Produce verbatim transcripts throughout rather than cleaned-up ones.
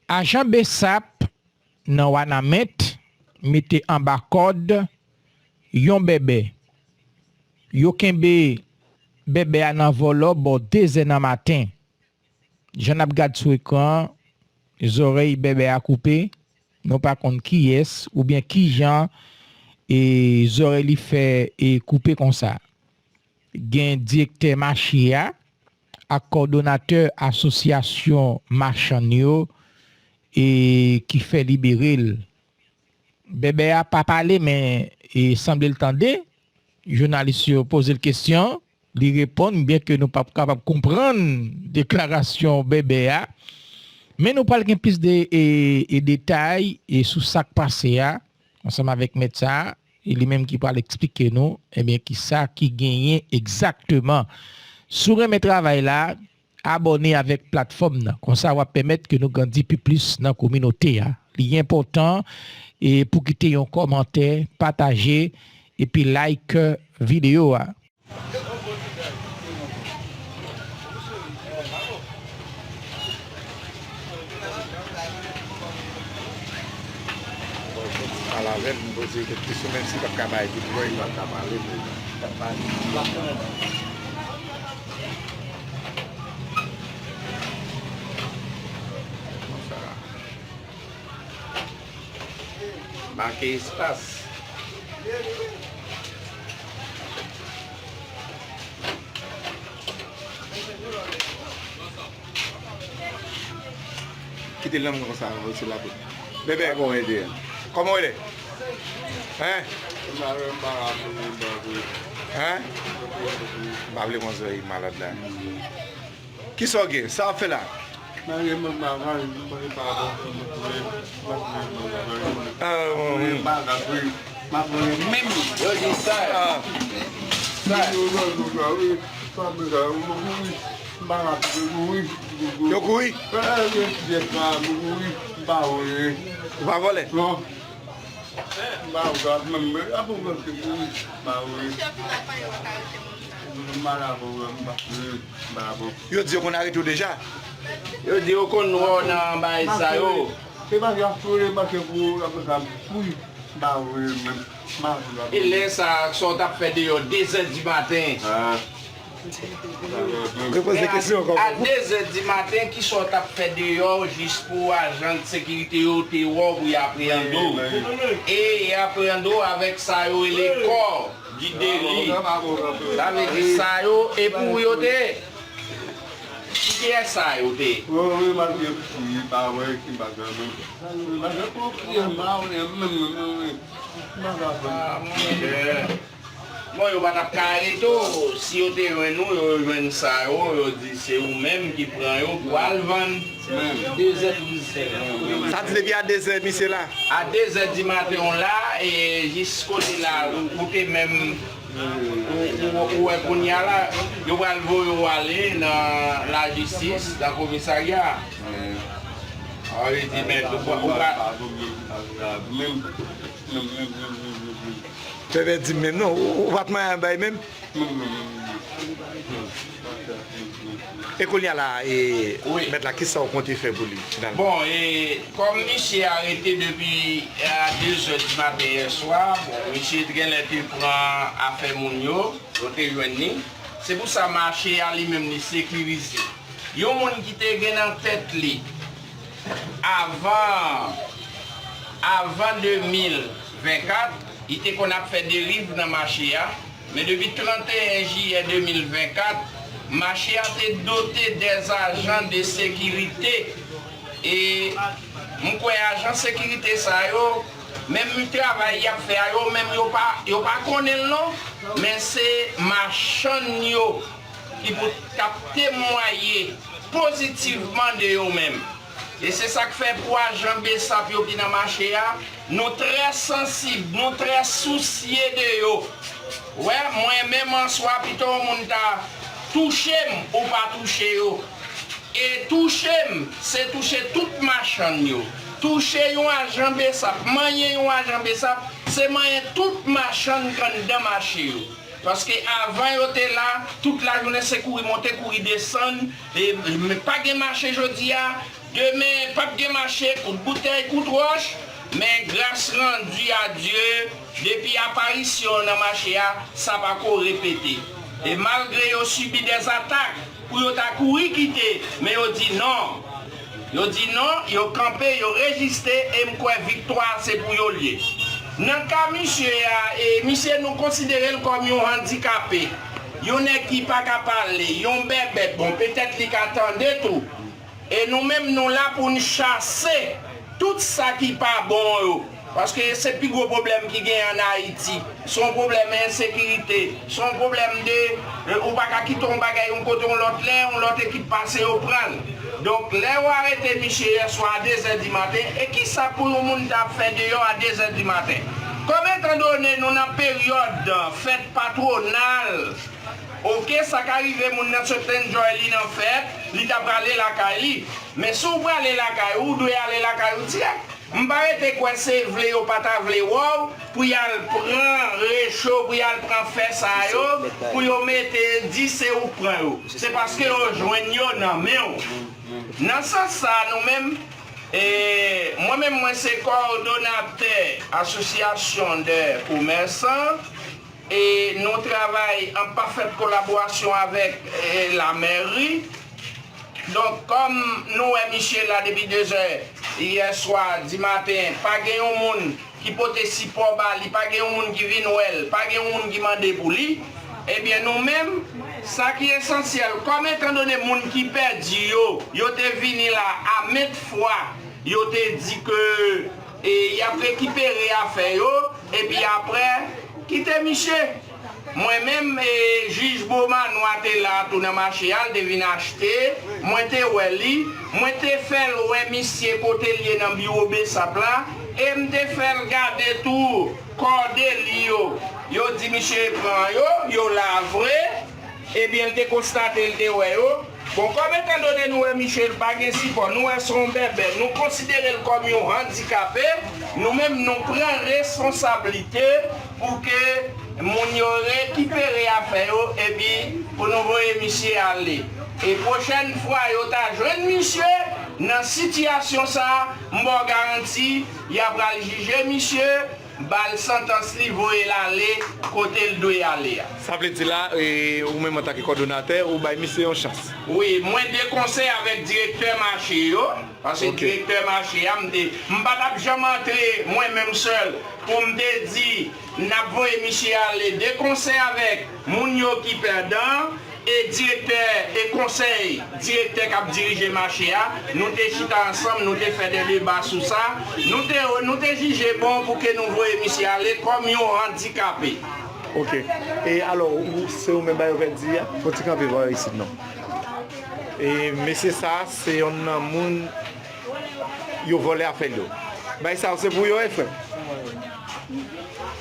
Ajan BSAP nan Wanament mete anba kòd yon bèbè. Yo kenbe bèbè a nan vòlò bò de zè nan maten. Jan n ap gad sou ekran an, zòrèy bèbè a koupe. Nou pa konn kiyès oubyen kijan e zòrèy li fè e koupe konsa. Gen direktè mache a ak kòdonatè asosyasyon machann yo e ki fè libere l. Bèbè a pa pale, men e sanble l tande. Jounalis yo poze l kesyon, li reponn, byenke nou p ap kapab konprann deklarasyon bèbè a. Men nou pral gen plis de e, e detay e sou sa k pase a, ansanm avèk mèt sa a, e li menm ki pral eksplike nou, ebyen, kisa ki genyen egzakteman. Si w renmen travay la, abòne avèk platfòm nan. Konsa, w ap pèmèt ke nou grandi pi plis nan kominote a. Li enpòtan e pou kite yon kòmantè, pataje, epi like videyo a. Pale avè l, m poze l kèk kesyon, menm si l pa t ka bay detay, li pa t ka pale, men l ap pale. Konsa. Make espas. Kite lanm konsa, se la pou. Bebe, bon, ede. Kòman w rele? Hein? Hein? M pa vle konn zòrèy malad la. Kisa w gen? Sa w ap fè la? Mwen gen mwen bagay, mwen pa bon, mwen pa bon, mwen pa bon. Ah, mwen gen bagay, wi. Mwen pa bon, menm. Yo di sa. Ah. Sa. Yo, yo, yo, yo, wi. Sa mwen ka, mwen kouri. Mwen pa ka kouri, kouri. Yo kouri? Eh, yo di sa, mwen kouri. Mwen pa vòlè. Ou pa vòlè? Non. Yo di yo konn arete w deja? Yo di yo konn wè w nan bagay sa yo. E lè sa, sa w t ap fè deyò de zè di maten? Repoze kesyon ankò. A de zè di maten, kisa w t ap fè deyò jis pou ajan sekirite yo te wè w pou y apre an do w? E y apre an do w avèk sa yo rele kò di deli. Sa vle di sa yo, e pou ou yo te ye? Kiyès sa yo te ye? Ah, monchè. Bon, yo pa t ap ka arete w. Si yo te jwenn ou, yo jwenn sa yo, yo di se ou menm ki pran yo pou al vann. De zè di maten. Sa di depi a de zè misye la? A de zè di maten w la, e jis kote la, ou, ou te menm, ou, ou, ou wè kounye a la, yo pral voye w ale nan lajistis, nan komisarya. A, yo di, men, ou pa, ou pa. Bebe di m menm non, ou, ou pa t manyen anba l menm? E kounye a la, e, wi, mèt la, kisa w konte fè pou li, finalman? Bon, e, kòm misye arete depi, e, a de zè di maten yè swa, bon, misye t genlè te pran afè moun yo, yo te jwenn li. Se pou sa mache a li menm li sekirize. Yon moun ki te gen nan tèt li, avan, avan de mil vennkat, li te konn ap fè deriv nan mache a, men depi tranteyen jiyè de mil vennkat, mache a te dote dè ajan de sekirite. E m kwè ajan sekirite sa yo, menm travay y ap fè a, yo menm yo pa, yo pa konnen l non, men se machann yo ki pou t ap temwaye pozitivman de yo menm. E se sa k fè pou ajan BSAP yo ki nan mache a, nou trè sansib, nou trè sousye de yo. Wè, mwen menm answa, pito yon moun ta touche m ou pa touche yo. E touche m, se touche tout machann yo. Touche yon ajan BSAP, manyen yon ajan BSAP, se manyen tout machann k anndan mache yo. Paske avan yo te la, tout lajounen se kouri monte, kouri desann, e, e, pa gen mache jodi a, demen p ap gen mache, kout boutèy, kout wòch, men gras randi a Dye, depi aparisyon nan mache a, sa pa ko repete. E malgre yo sibi dèzatak, pou yo ta kouri kite, men yo di non. Yo di non, yo kanpe, yo reziste, e m kwè viktwa se pou yo l ye. Nan ka misye a, e misye nou konsidere l kòm yon andikape, yon nèg ki pa ka pale, yon bèbèt, bon, petèt li ka tande tou. E nou menm, nou la pou n chase tout sa ki pa bon yo. Paske se pi gwo pwoblèm ki gen ann Ayiti. Se yon pwoblèm ensekirite. Se yon pwoblèm de, e, ou pa ka kite yon bagay yon kote yon lòt lè, yon lòt ekip pase yo pran l. Donk, lè yo arete misye yè swa a de zè di maten, e kisa pou yon moun ta ap fè deyò a de zè di maten? Kòm etandone nou nan peryòd fèt patwonal, oke, sa ka rive moun nan sot enjoy li nan fèt, li ta prale lakay li. Men si w prale lakay ou, ou dwe ale lakay ou dirèk. M pa rete kwè se vle yo pa ta vle wè w pou y al pran recho, pou y al pran fè sa yo, pou yo mete di se ou k pran yo. Se paske yo jwenn yo nan men w. Nan sans sa, nou menm, e, mwen menm, mwen se kowòdonatè Association des Commerçants. E nou travay an pafèt kolaborasyon avèk, e, lamèri. Donk, kòm nou wè misye la depi de zè yè swa di maten, pa gen yon moun ki pote sipò ba li, pa gen yon moun ki vin wè l, pa gen yon moun ki mande pou li, ebyen, nou menm, sa ki esansyèl, kòm etandone moun ki pèdi yo, yo te vini la a ment fwa, yo te di ke, e, y ap rekipere afè yo, epi apre, kite misye. Mwen menm, e, jij Beaumanoir te la tou nan mache a, l te vin achte, mwen te wè li, mwen te fè l wè misye kote l ye nan biwo BSAP la, e m te fè l gade tou kòde li yo. Yo di misye pran yo, yo la vre, ebyen l te konstate l te wè yo. Bon, kòm etandone nou wè misye l pa gen sipò, nou wè se yon bèbè, nou konsidere l kòm yon andikape, nou menm nou pran responsablite pou ke moun yo rekipere afè yo epi pou nou voye misye ale. E pwochèn fwa yo ta jwenn misye nan sitiyasyon sa a, m ba w garanti, y a pral jije misye, ba l santans li, voye l ale kote l dwe ale a. Sa vle di la, e, ou menm antanke kòdonatè, ou bay misye yon chans? Wi, mwen de konsè avèk direktè mache yo, paske Ok. direktè mache a, m te, m pa t ap janm antre mwen menm sèl pou m te di n ap voye misye ale, de konsè avèk moun yo ki pèdan, e direktè, e konsèy direktè k ap dirije mache a, nou te chita ansanm, nou te fè de deba sou sa, nou te, nou te jije bon pou ke nou voye misye ale kòm yon andikape. Ok. E alò, ou, se ou menm ba yo pèdi a? Fò ti kanpe vwa isit non. E mesye sa, se yonn nan moun yo vòlè afè l yo. Bay sa yo, se pou yo, e frè?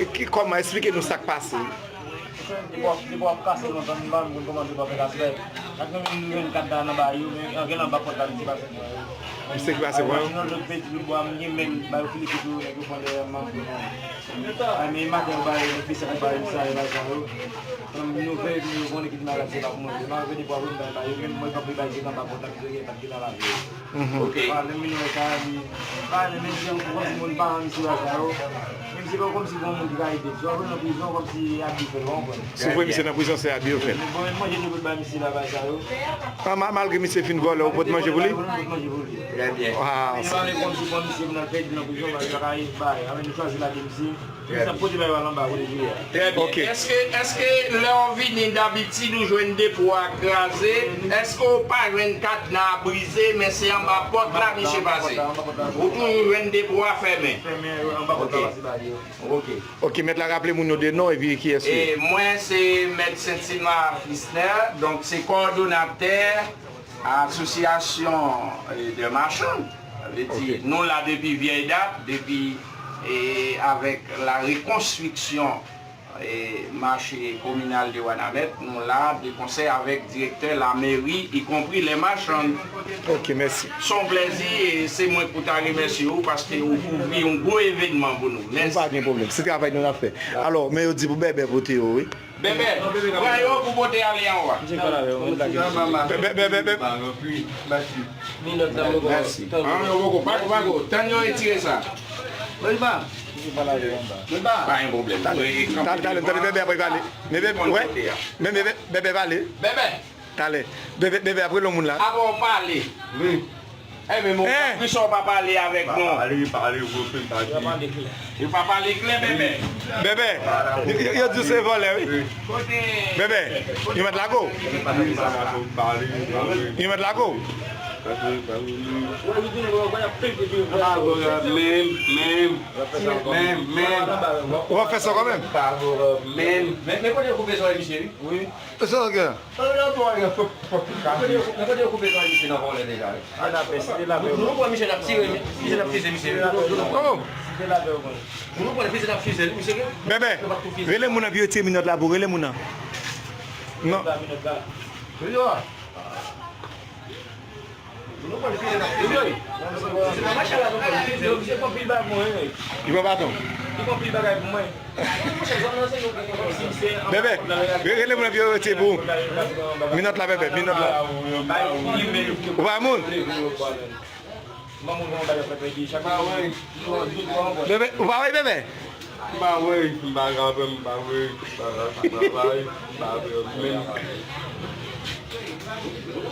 E ki, kòman, eksplike nou sa k pase? Depi w ap, depi w ap kase lontan, m pa konn kòman depi w ap kase. Ak mwen menm, nou jwenn kat la nan ba yo, men antre nan ba pòt la, misye pase pran yo. Misye ki pase pran yo? Machin nan lòt peti lòt bò a, m gen men, ba yo file kote yo, nèg yo pran dèyè m, m ap pran. Ay, men maten yo ba yo, men fisa yo ba yo, sa yo ba sa yo. Kòm nou fè, nou konnen ki di malad se pa pou manje. Malgre depi w ap wè m ba yo, men mwen kanpe bay zye anba pòt la, ki te gen kat ki nan lave yo. Mhm. Ok. Pa menm moun sa, li, pa menm si yon kòmsi moun pa nan misye sa yo. Menm si pa kòmsi gon moun ki ka ede. Si w ap nan prizon, kòmsi abi fè l, w konprann? Si w voye misye nan prizon, se abi yo fè l. Bon, men manje nou pot bay misye la, bay sa yo. Ah, ma-, malgre misye fin vòlè, ou pot manje pou li? Ou pot manje pou li. Trè byen. Ah, men yo ale kòmsi pran misye pou n al pèdi nan prizon, paske yo pa ka bay. Avè nou chwazi lage misye. Trè byen. Trè byen. Ok. Èske, èske lè w vini dabitid ou jwenn depo a kraze, èske w pa jwenn kadna a brize, men se anba pòt la misye pase? Ou toujou jwenn depo a fèmen? Fèmen, anba pòt la pase ba yo. Ok. Ok, mèt la raple moun yo de non epi kiyès ou ye? E mwen se Mèt Saintima Frisner, donk se kòdonatè Asosyasyon, e, de machann. Sa vle di, Ok. nou la depi vyèy dat, depi, e, avèk la rekonstriksyon, e, mache kominal de Wanament, nou la de konsè avèk direktè lameri, ikonpri lè machann. Ok, mèsi. Se yon plèzi, e se mwen pou ta remèsye w paske ou kouvri yon gwo evènman pou nou. Mèsi. Pa gen pwoblèm. Se travay nou n ap fè. Alò, men yo di pou bèbè pote yo, wi. Bèbè, pran yo pou pote ale anwo a. Bèbè, bèbè, bèbè. Mèsi. An, yo poko, pako, pako. Tann yo retire sa. Pa gen pwoblèm. Talè, talè, talè, bèbè apre pale. Bèbè, wè. Men bèbè, bèbè pale. Bèbè. Talè. Bèbè, bèbè apre lòt moun la. Apre w pale. Wi. Ebyen, men w pa, kisa w pa pale avèk nou? Pale, pale, w fin pa di. Yo pa pale klè, bèbè. Bèbè, yo, yo, yo di w se vòlè, wi. Bèbè, yo mèt lage w. Yo mèt lage w. Menm, menm, menm, menm. Ou va fè sa kanmenm. Menm. Men, men kote yo koupe zòrèy misye, wi. Wi. Sa w gen? Kote yo, kote yo koupe zòrèy misye nan vòlè deja, wi? Nou, nou pran misye n ap tire, misye n ap fize misye, wi. Oh! Nou pran fize n ap fize l, misye gen. Bèbè, rele moun nan pou yo retire minòt la pou, rele moun nan. Non. Li pran baton. Bèbè, re-, rele moun nan pou yo retire pou ou. Minòt la, bèbè, minòt la. Ou pa moun. Bèbè, ou pa wè bèbè? M pa wè, m pa ka fè, m pa wè, m pa ka, m pa wè, m pa wè, menm.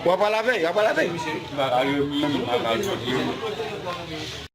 W ap pale avè, w ap pale avè. M pa ka, menm, m pa ka, menm.